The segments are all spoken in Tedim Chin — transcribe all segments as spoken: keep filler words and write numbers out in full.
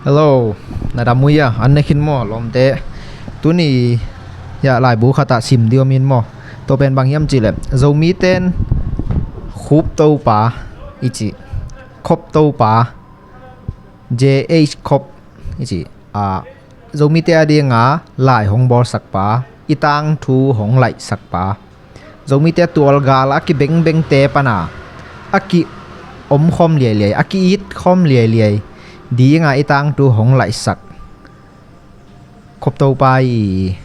Hello, na dam uh hia? An ne khin maw, lawmte? Tuni hiah laibu khatah sim dih om in maw. Tua pen bang hiam cihleh, Zomite'n Khuptopa i cih, Khoptopa, J H Khop i cih, a, Zomite a dinga lai hong bawlsakpa, i tangthu hong laihsakpa, Zomite tualgal a kibengbengte pana a ki-om khawm liailiai, a ki-it khawm liailiai dinga i tangthu hong laihsak Khoptopa i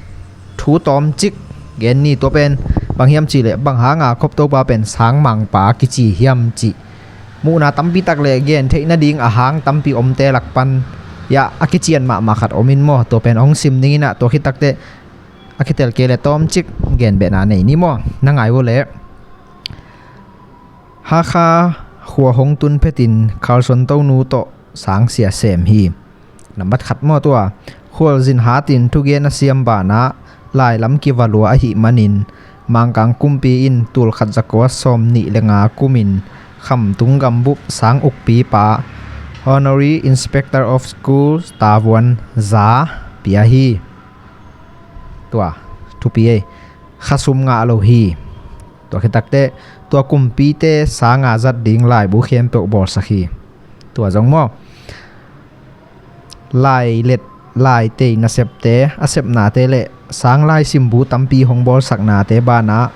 thu tawmcik gen ni. Tua pen bang hiam cihleh, bang hanga Khoptopa pen sangmangpa kici hiam cih muhna tampi tak le gen theih nading a hang tampi omte lak pan hiah a kician mahmah khat om in maw. Tua pen hong sim ning in ah, tua khit takteh a kitel kei le tawmcik gen behna nei ni maw. Na ngai uh leh, Hakha khua hong tun phetin Carson Tonu tawh sangsia sem hi. Nambat khat maw, tua khualzin hatin thugen a siam banah lailam kiva lua ahih manin Mangkang kumpi in tulkhat zakua sawmnih le nga kumin Khamtung gambup sang ukpipa, Honorary Inspector of Schools, tavuan za pia hi. Tua thupi ei, khasum ngah lo hi. Tua khit takteh tua kumpite sanga zat ding laibu khempeuh bawlsak hi. Tua zong maw, lailet, laitei nasepte a sepnate le sang laisimbu tampi hong bawlsaknate banah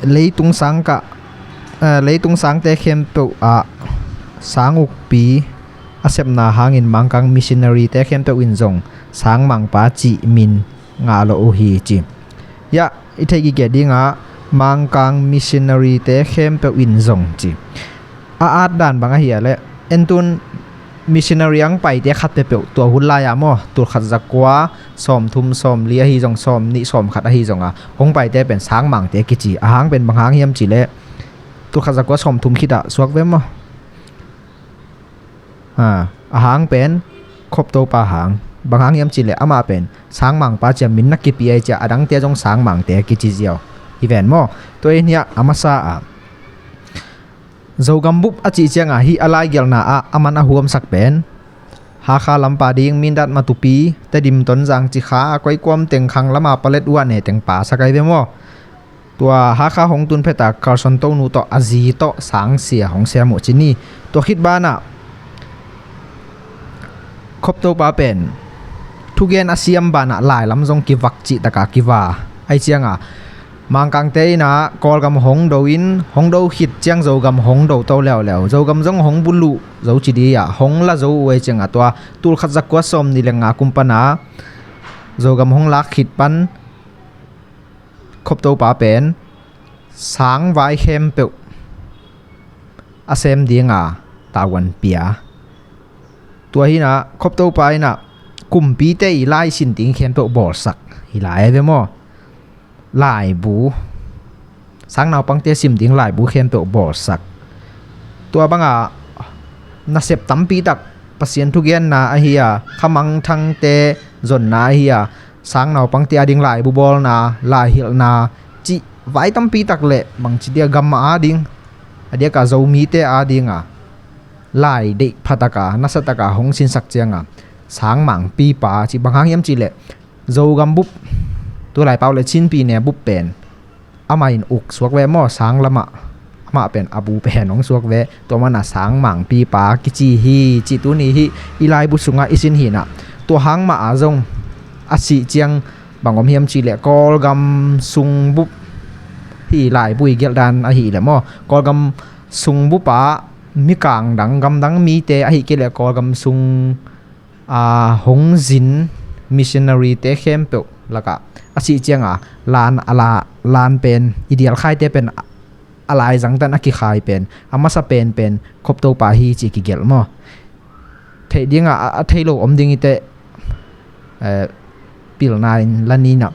leitung sangkah, eh, leitung sangte khempeuh ah sang ukpi a sepna hangin Mangkang missionary-te khempeuh in zong sangmangpa cih min ngah lo uh hi ci. Hiah i theih gige dingah Mangkang missionary-te khempeuh in zong ci. A at dan bang ahi a leh, entun missionary ang paite khat peuhpeuh tua hun lai-a maw, tulkhat zakua sawmthum, sawmli ahi zong, sawmnih, sawmkhat ahi zonga hong paite pen sangmangte kici. A hang pen bang hang hiam cihleh, tulkhat zakua sawmthum khitah suak ve maw. A, a hang pen Khoptopa hang. Bang hang hiam cihleh, amah pen sangmangpa cia min na kipia ei cia, a dangte zong sangmangte kici ziau hi ven maw. Tua in hiah a masa ah Zogam bup a cih cianga hih a laigelhna ah a man a huamsak pen Hakha lampa ding Mindat, Matupi, Tedim, Tonzang, Cikha, a koikuam teng khang lama palet uh a ne teng pa sak ai ve maw. Tua Hakha hong tun pheta Carson Tonu tawh a zi tawh sangsia hong siam uh ci ni. Tua khit banah Khoptopa pen thugen a siam banah lailam zong kivak cihtaka kiva ai cianga Mangkangte inah Kawlgam hong do in, hong do khit ciang Zogam hong do to leuleu. Zogam zong hong buluh zo ci di ah, hong la zo uh ai cianga tua tulkhat zakua sawmnih le nga kum pana Zogam hong lak khit pan Khoptopa pen sangvai khempeuh a sem dinga tavuan pia. Tua hinah Khoptopa inah kumpite i laisin ding khempeuh bawlsak hi lai ai ve maw. Laibu, sang naupangte sim ding laibu khempeuh bawlsak. Tua banga nasep tampi tak Pasian thugenna ahi a, khamangthangte zonna ahi a, sang naupangte a ding laibu bawlna, laihilhna cih vai tampi tak le bangci dia gam a ding, a diaka Zomite a dinga lai deih phataka, nasataka hong sinsak cianga sangmangpipa cih bang hang hiam cihleh Zogam bup, tulai pau le Chin pyine bup pen amah in uk suak ve maw, sang lamah amah pen a bu pen hong suak ve. Tua mana sangmangpipa kici hi cih tuni hih i laibu sungah i sin hinah. Tua hang mah a zong a sih ciang bang om hiam cihleh Kawlgam sung bup, hih laibu i gelhdan ahih leh maw, Kawlgam sung bupa mikang dang, gamdang mite ahih kei leh Kawlgam sung a hong zin missionary-te khempeuh lakah a sih cianga lan a la, lan pen i dialkhaite pen a laizang tan a kikhai pen a masa penpen Khoptopa hi ci kigelh maw. Theih dinga a, a thei lo om ding i teh, eh, pilna in la ninah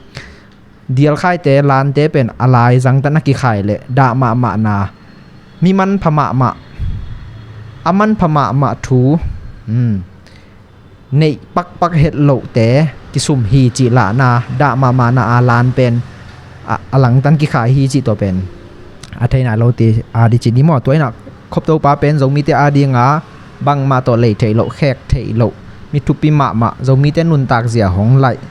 dialkhaite lante pen a laizang tan a kikhai le dah mahmahna, mi manpha mahmah, a manpha mahmah thu, hmm, neih pakpak het lohte kisum hi cih lahna, dah mahmahna a lan pen a, a langtan kikhai hi cih tua pen a theina lo ti a di cih ni maw. Tua inah Khoptopa pen Zomite a dinga bangmah tawh lei theih loh, khek theih loh, mi thupi mahmah, Zomite nuntak zia hong laih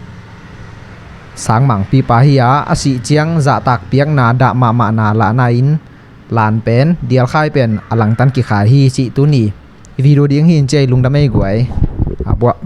sangmangpipa hi a, a sih ciang zahtak piakna dah mahmahna lahna in lan pen, dialkhai pen a langtan kikhai hi cih tuni i video ding hi in, cia i lungdam ei guai. A buah.